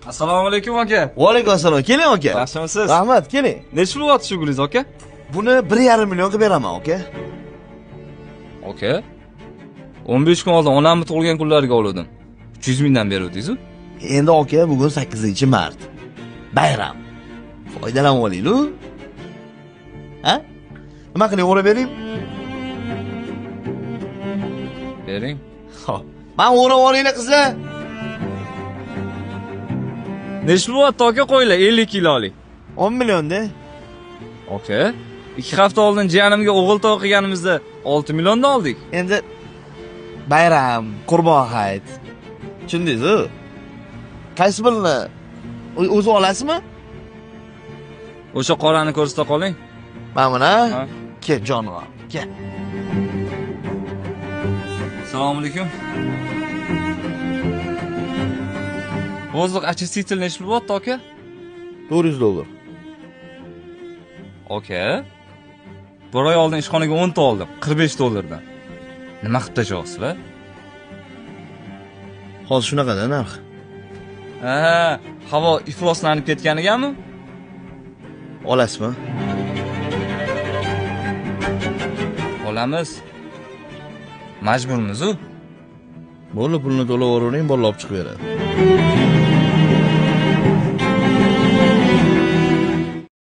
Assalomu alaykum aka. Va alaykum assalom. Keling aka. Yaxshimisiz? Rahmat, keling. Necha pul bo'lyapti shu gulingiz aka? Buni 1,5 million qilib beraman aka. Aka. 15 kun oldin onamni tug'ilgan kunlariga oldim. 300 mingdan beruvdingiz-ku. Endi aka, bugun 8-mart. Bayram. Foydalanib olaylik. Ha? Nima qiling, o'rab bering? Bering. Xo'p. Men o'rab olinglar qizlar. Necha pul bo'lyapti aka qo'ylar 50 kilolik? 10 millionda. Aka, 2 hafta oldin jiyanimga o'g'il to'y qilganimizda 6 milliondan oldik. Endi bayram, Qurbon hayit. Tushundingiz-ku? Qaysi birini o'zi olasizmi? O'sha qorani ko'rsata qoling. Mana buni? Kel jonivor, kel. Assalomu alaykum. Воздух очиститель necha pul bo'lyapti aka? $400. Aka, bir oy oldin ishxonaga 10 ta oldim, $45 dan. Nima qilib tashlayapsizlar? Hozir shunaqada narx. Ha, havo ifloslanib ketganigami? Olasizmi? Olamiz. Majburmiz-u. Bo'ldi, pulni to'lab yuboravering, bolalar olib chiqib beradi.